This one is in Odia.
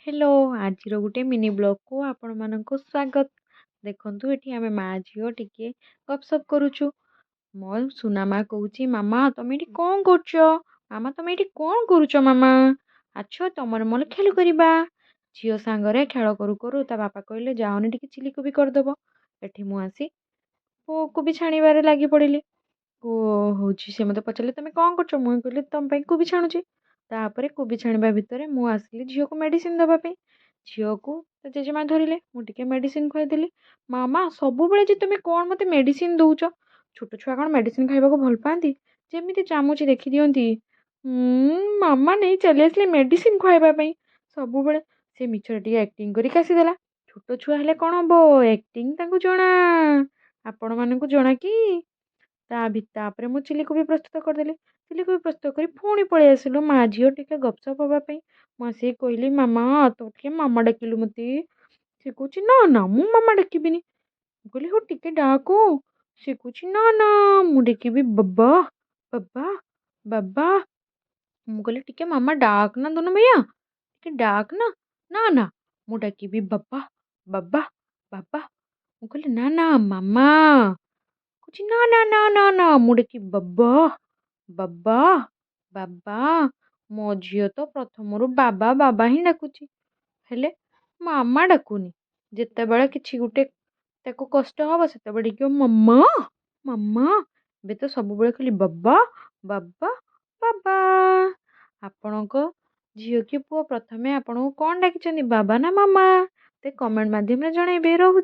ହ୍ୟାଲୋ, ଆଜିର ଗୋଟେ ମିନି ବ୍ଲଗ୍କୁ ଆପଣମାନଙ୍କୁ ସ୍ୱାଗତ। ଦେଖନ୍ତୁ, ଏଠି ଆମେ ମା ଝିଅ ଟିକେ ଗପସପ କରୁଛୁ। ମୋ ସୁନା ମା କହୁଛି, ମାମା ତମେ ଏଠି କ'ଣ କରୁଛ? ମାମା ତମେ ଏଠି କ'ଣ କରୁଛ? ମାମା ଆଛ, ତମର ମୋର ଖେଳ କରିବା। ଝିଅ ସାଙ୍ଗରେ ଖେଳ କରୁ କରୁ ତା ବାପା କହିଲେ, ଯାଅନି ଟିକେ ଚିଲି କୋବି କରିଦେବ। ଏଠି ମୁଁ ଆସି କୋବି ଛାଣିବାରେ ଲାଗି ପଡ଼ିଲି। ହେଉଛି ସେ ମୋତେ ପଚାରିଲେ, ତମେ କ'ଣ କରୁଛ? ମୁଁ କହିଲି, ତମ ପାଇଁ କୋବି ଛାଣୁଛି। ତାପରେ କୋବି ଛାଣିବା ଭିତରେ ମୁଁ ଆସିଲି ଝିଅକୁ ମେଡ଼ିସିନ୍ ଦେବା ପାଇଁ। ଝିଅକୁ ତା ଜେଜେମା ଧରିଲେ, ମୁଁ ଟିକେ ମେଡ଼ିସିନ୍ ଖୁଆଇଦେଲି। ମାମା, ସବୁବେଳେ ଯେ ତୁମେ କ'ଣ ମୋତେ ମେଡ଼ିସିନ୍ ଦେଉଛ? ଛୋଟ ଛୁଆ କ'ଣ ମେଡ଼ିସିନ୍ ଖାଇବାକୁ ଭଲ ପାଆନ୍ତି? ଯେମିତି ଚାମୁଚି ଦେଖିଦିଅନ୍ତି, ମାମା ନେଇ ଚାଲି ଆସିଲେ ମେଡ଼ିସିନ୍ ଖୁଆଇବା ପାଇଁ ସବୁବେଳେ। ସେ ମିଛରେ ଟିକେ ଆକ୍ଟିଂ କରି କାଶିଦେଲା। ଛୋଟ ଛୁଆ ହେଲେ କ'ଣ ହେବ, ଆକ୍ଟିଂ ତାଙ୍କୁ ଜଣା। ଆପଣମାନଙ୍କୁ ଜଣା କି? ତାପରେ ମୁଁ ଚିଲି କୋବି ପ୍ରସ୍ତୁତ କରିଦେଲି। ଚିଲି କୋବି ପ୍ରସ୍ତୁତ କରି ପୁଣି ପଳେଇ ଆସିଲୁ ମା ଝିଅ ଟିକେ ଗପସପ ହେବା ପାଇଁ। ମୁଁ ଆସିକି କହିଲି, ମାମା ତୁ ଟିକେ ମାମା ଡାକିଲୁ ମୋତେ। ସେ କହୁଛି, ନା ନା, ମୁଁ ମାମା ଡାକିବିନି। ମୁଁ କହିଲି, ହଉ ଟିକେ ଡାକୁ। ସେ କହୁଛି, ନା ନା, ମୁଁ ଡାକିବି ବାବା ବାବା ବାବା। ମୁଁ କହିଲି, ଟିକେ ମାମା ଡାକ ନା ଧନୁ ଭୈୟା, ଟିକେ ଡାକ ନା। ନା ନା, ମୁଁ ଡାକିବି ବାବା ବାବା ବାବା। ମୁଁ କହିଲି, ନା ନା ମାମା। କହୁଛି, ନା ନା ନା ନା ନା, ମୁଁ ଡାକିବି ବାବା ବାବା ବାବା। ମୋ ଝିଅ ତ ପ୍ରଥମରୁ ବାବା ବାବା ହିଁ ଡାକୁଛି, ହେଲେ ମାମା ଡାକୁନି। ଯେତେବେଳେ କିଛି ଗୋଟେ ତାକୁ କଷ୍ଟ ହେବ, ସେତେବେଳେ ଡାକିବ ମାମା ମାମା। ଏବେ ତ ସବୁବେଳେ ଖାଲି ବାବା ବାବା ବାବା। ଆପଣଙ୍କ ଝିଅ କି ପୁଅ ପ୍ରଥମେ ଆପଣଙ୍କୁ କ'ଣ ଡାକିଛନ୍ତି, ବାବା ନା ମାମା? ମୋତେ କମେଣ୍ଟ ମାଧ୍ୟମରେ ଜଣାଇବେ। ରହୁଛି।